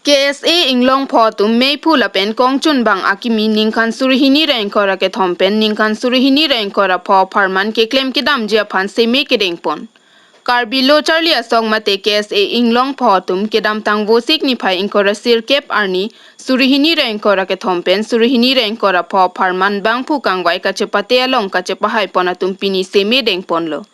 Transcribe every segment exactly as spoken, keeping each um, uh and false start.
K S A Inglongpho atum meiphu lapen kongchunbang akimi ningkan suri hini ra ingkoi ra kethom pen ningkan suri hini ra ingkoi ra pho apharman keklem kedamji aphan seme kedengpon. Karbi Lo Charli Asong mate K S A Inglongpho atum kedamtang Vosik niphai ingkoi ra sirkep arni suri hini ra ingkoi ra kethom pen suri hini ra ingkoi ra pho apharman bangphu kangvai kachepate along kachepahaipon atum pini seme dengponlo.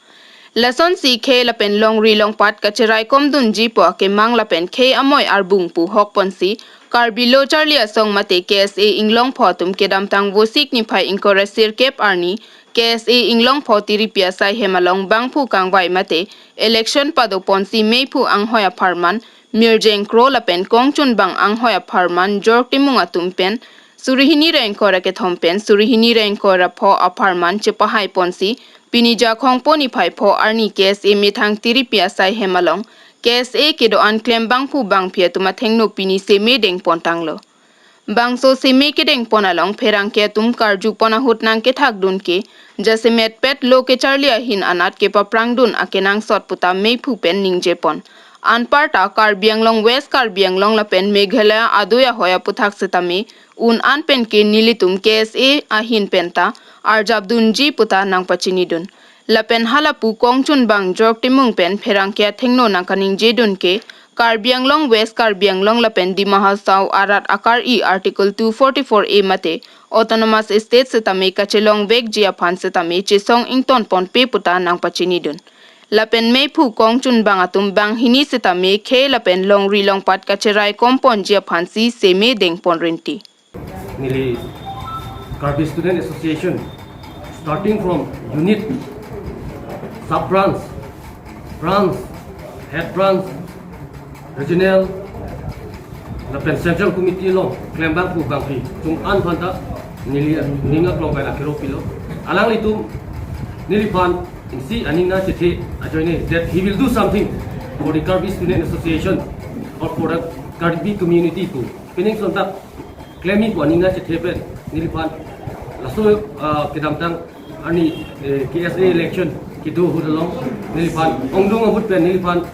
Lasonsi khei lapen longri longpat kacheraikomdunji pu akemang lapen khei amoi arbung pu hokponsi Karbi Lo Charli Asong mate K S A Inglongpho atum kedamtang Vosik niphai ingkoi ra sirkep arni K S A Inglongpho tiripi asai hem along bangphu kangvai mate election padoponsi meiphu anghoi apharman Mirjeng Kro lapen kongchunbang anghoi apharman Jork Timung atum pen suri hini ra ingkoi ra kethom pen suri hini ra ingkoi ra pho apharman chepahaiponsi pini Jakhong po niphai pho arni K S A methang tiripi asai hem along K S A kedo-an klem bangphu bangphi atum athengno pini seme dengpontanglo. Bangso seme kedengpon along pherangke atum karjupon ahut nangkethakdun ke jasemetpet lo kecharli ahin anat kepaprangdun akenangsot puta meiphu pen ningjepon. Anparta Karbi Anglong, West Karbi Anglong lapen Meghalaya adui ahoi aputhak setame un-an pen ke nelitum K S A ahin penta arjapdunji puta nangpachinidun. Lapen halapu kongchunbang Jork Timung pen pherangke athengno nangkaningjedun ke Karbi Anglong, West Karbi Anglong lapen Dima Hasao arat akari Article two forty-four A mate Autonomous State setame kachelongvekji aphan setame chesong ingtonponpe puta nangpachinidun. Lapen meiphu kongchunbang atum banghini setame khei lapen longri longpat kacheraikomponji aphansi seme dengpon rinti. Neli Karbi Student Association, starting from unit, sub branch, branch, head branch, regional, lapen central committee along klembangphu bangphi atum an phanta neli ning aklong pen akero pilo. Alanglitum neliphan isi aning nangchethe ajoine that he will do something for the Karbi Student Association or for the Karbi community pu pining sontak klemji pu aning nangchethe pen neliphan laso, ah, kedamtang arni, eh, K S A election kedo ahut along neliphan ongdung ahut pen neliphan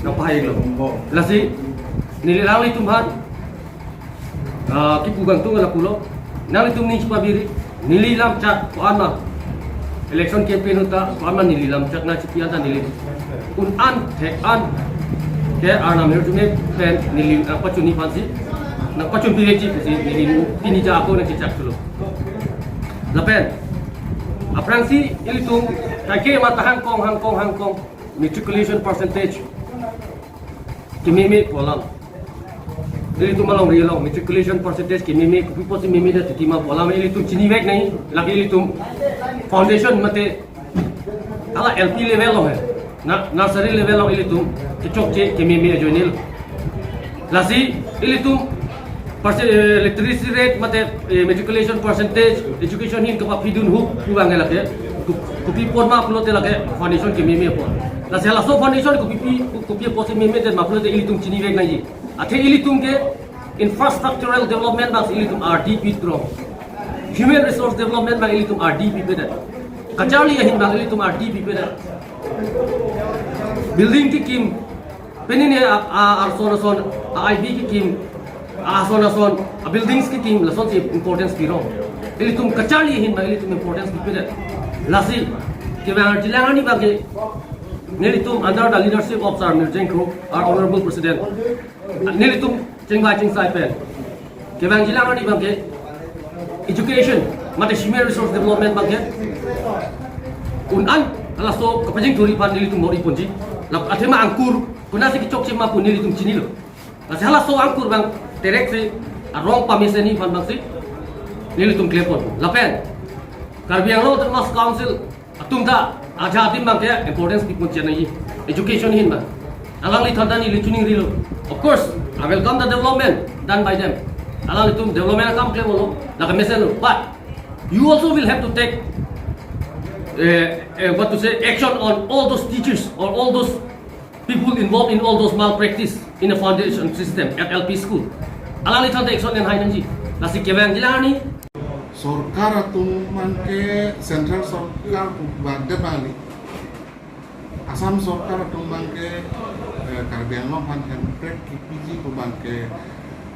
nangpahailo. Lasi neli alanglitum aphan, ah, kipu kangtung lapulo, nanglitum ning chepabiri, neli lamchak ko-an ma election campaign ahut ta ko-an ma neli lamchak nangchipi anta neli un-an thek-an ke Arnam hirjume pen neli nangpachunji aphansi, nangpachunpivekji pusi neli pini ja ako nangchechak thulo. Lapen aphrangsi ilitum kaike mata hangkong, hangkong, hangkong, matriculation percentage kememe pu alam. Ilitum alongri along matriculation percentage kememe, kopi apotsi memedet titi ma pu alam ilitum chinivek nangji. Lake ilitum foundation mate hala L P level along he, na nursery level along ilitum kechokche kememe ajoinelo. Lasi ilitum perce-, eh, literacy rate mate, eh, matriculation percentage, education ahin kapaphidun ahut pu abang lake ko-, kopi apot ma pulote lake foundation kememe apot. Lasi halaso foundation kopi pi, kopi apotsi memedet ma pulote ilitum chinivek nangji. Athe ilitum ke infrastructural development abang ilitum ardi pitrong. Human resource development abang ilitum ardi pipedet. Kacharli ahin abang ilitum ardi pipedet. Building kekim, penine a, a, arson ason, a, I B kekim, a, ason ason, a, buildings kekim, lasonsi importance pirong. Ilitum kacharli ahin abang ilitum importance pipedet. Lasi kevang arjilang arni abang ke nelitum under the leadership of Sir Mirjeng Kro, our honorable president, nelitum chingvai chingsai pen kevang arjilang arni abang ke education mate human resource development abang ke un-an halaso kapajingthurji aphan nelitum mori ponji. Lap athema angkur konatsi kechokche ma pu nelitum chinilo. Lasi halaso angkur abang tereksi arong pamesenji aphan abangsi nelitum klempon. Lapen Karbi Anglong Autonomous Council atum ta aja adim abang ke importance pipon chenai education ahin abang. Alangliphan ta neli chuningrilo. Of course, I welcome the development done by them. Alanglitum development akam klemlo, lake mesenlo. But you also will have to take, eh, eh, what to say, action on all those teachers or all those people involved in all those malpractice in the foundation system at L P school. Alangliphan ta action enhai nangji. Lasi kevang arjilang arni sorkar atum abang ke, central sorkar pu badet abang kali, Assam sorkar atum abang ke, eh, Karbi Anglong aphan hemprek kepiji pu abang ke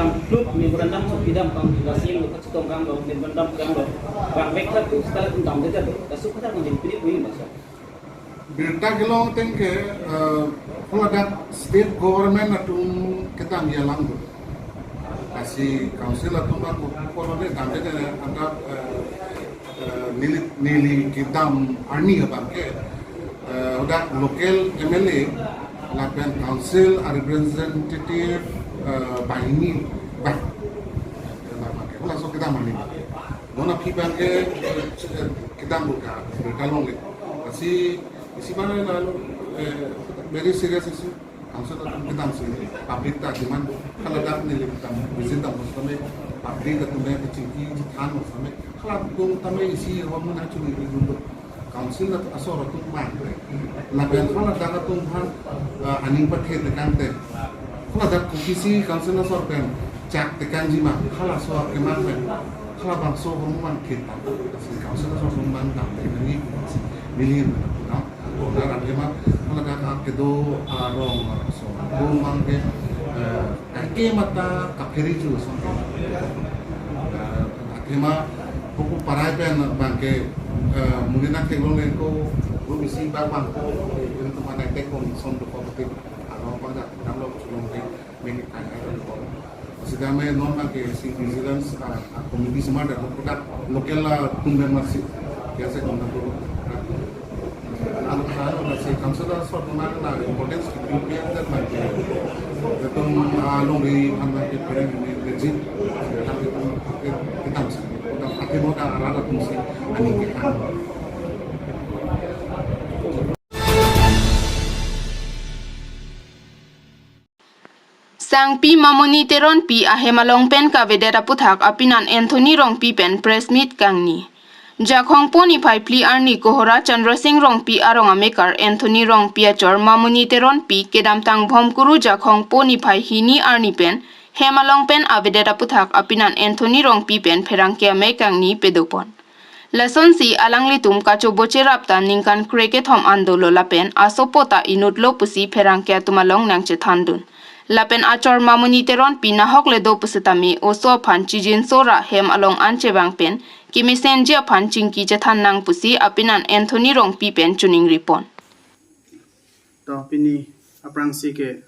alam kluk memorandum so pidam abang, lasi lo kachetong abang lo, memorandum abang lo, abang vek thak tu, seta latum damde lo, laso aputhak nangji pini pui masa. Birta kelong ateng ke, eh, hala dak state government atum kedamji alam do. Lasi council atum abang ko, ko lo ne damde ne anggap, eh, eh, neli, neli kedam arni abang ke, eh, hadak local M L A lapen council a representative, eh, banghini abang. Kedam abang ke, halaso kedam arni abang ke. Non aphi abang ke, eh, kedam buka, kedam longle. Lasi isi abang lalu, eh, very serious issue. Council atum kedam si, public ta demand, hala dak neli kedam, visit dam, maksudnya public atum ke chingki chethan, maksudnya hala atum tame isi hom na chuni di dulu. Council atum asor atum abang, lapen hala dak atum aphan, eh, aning pathe tekang te. Hala dak kopisi council asor pen chak tekangji ma, halaso akemang pen, halabangso hom abang kita, si council asor hom abang dam te neli, neli na. Bonar athema, hala dak kedo arong so. Bung abang ke, eh, kake mata kaphere ju so. Eh, athema buku parai pen abang ke, eh, mungkin nangtheklong le ko, bu isi abang abang ko, eh, teman nangtekong son do ko pati. Arong abang dak, damlo chulong ke. Mengkai kai lo. Sitame non abang ke si vigilance, ah, ah, committee semar dak product local atum pen masi. Biasa kong dak product. Anu kaya lasi council asor abang na importance ki P P M dan abang ke. Atum, ah, longri aphan abang ke parent ini legit. Kita mesti. Kita akhir mau dah arah atum si ani ke. Sangpi Mamoni Teronpi ahem along pen kavedet aputhak apinan Anthony Rongpi pen press meet kangni. Jakhong po niphai phli arni Kohora Chandra Sing Rongpi arong amekar Anthony Rongpi achor Mamoni Teronpi kedamtang Bhomkuru Jakhong po niphai hini arni pen hem along pen avedet aputhak apinan Anthony Rongpi pen pherangke amei kangni pedopon. Lasonsi alanglitum kachobocherap ta ningkan krekethom an dolo lapen asopo ta inutlo pusi pherangke atum along nangchethandun. Lapen achor Mamoni Teronpi nahok le do pusitame oso aphan chijinso ra hem along an chevang pen kemesenji aphan chingki chethan nang pusi apinan Anthony Rongpi pen choningripon. Pini aphrangsi ke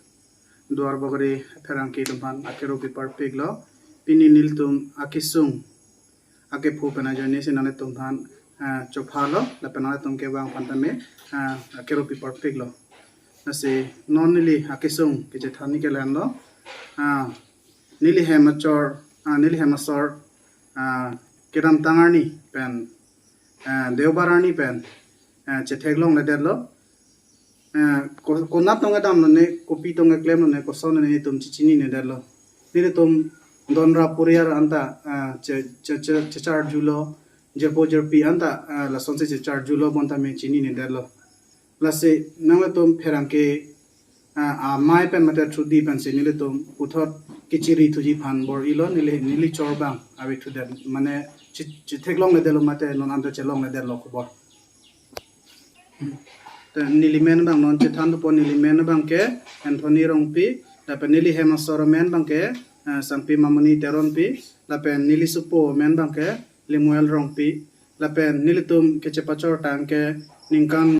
Duar Bagori pherangke atum aphan akero piparpiklo. Pini nelitum akesung akepho pen ajoine si nanglitum aphan, ah, chophalo, lapen nanglitum kevang aphan tame, ah, akero piparpiklo. Lasi non neli akesung kechethan ni ke la-anlo. Ah, neli hem achor, ah, neli hem asor, ah, kedamtang arni pen, ah, Deobar arni pen, ah, chetheklongledetlo. Ah, ko-, konat tong kedamlone, kopi tong keklemlone, koson lone nelitum chichininedetlo. Nelitum donra poriar anta, ah, che, che, che, checharjulo, jirpo jirpi anta, ah, lasonsi checharjulo bonta me chininedetlo. Lasi nanglitum pherangke, ah, amei pen mate thudi pensi nelitum puthot kechiri thuji aphan bor-ilo. Neli, neli chor abang ave thudet, mane che, chetheklongledetlo mate non anta chelongledetlo khobor. Te neli men abang non chethan thupo, neli men abang ke Anthony Rongpi, lapen neli hem asor amen abang ke, eh, Sangpi Mamuni Teronpi, lapen neli sopo amen abang ke Lemuel Rongpi, lapen nelitum kechepachor tang ke ningkan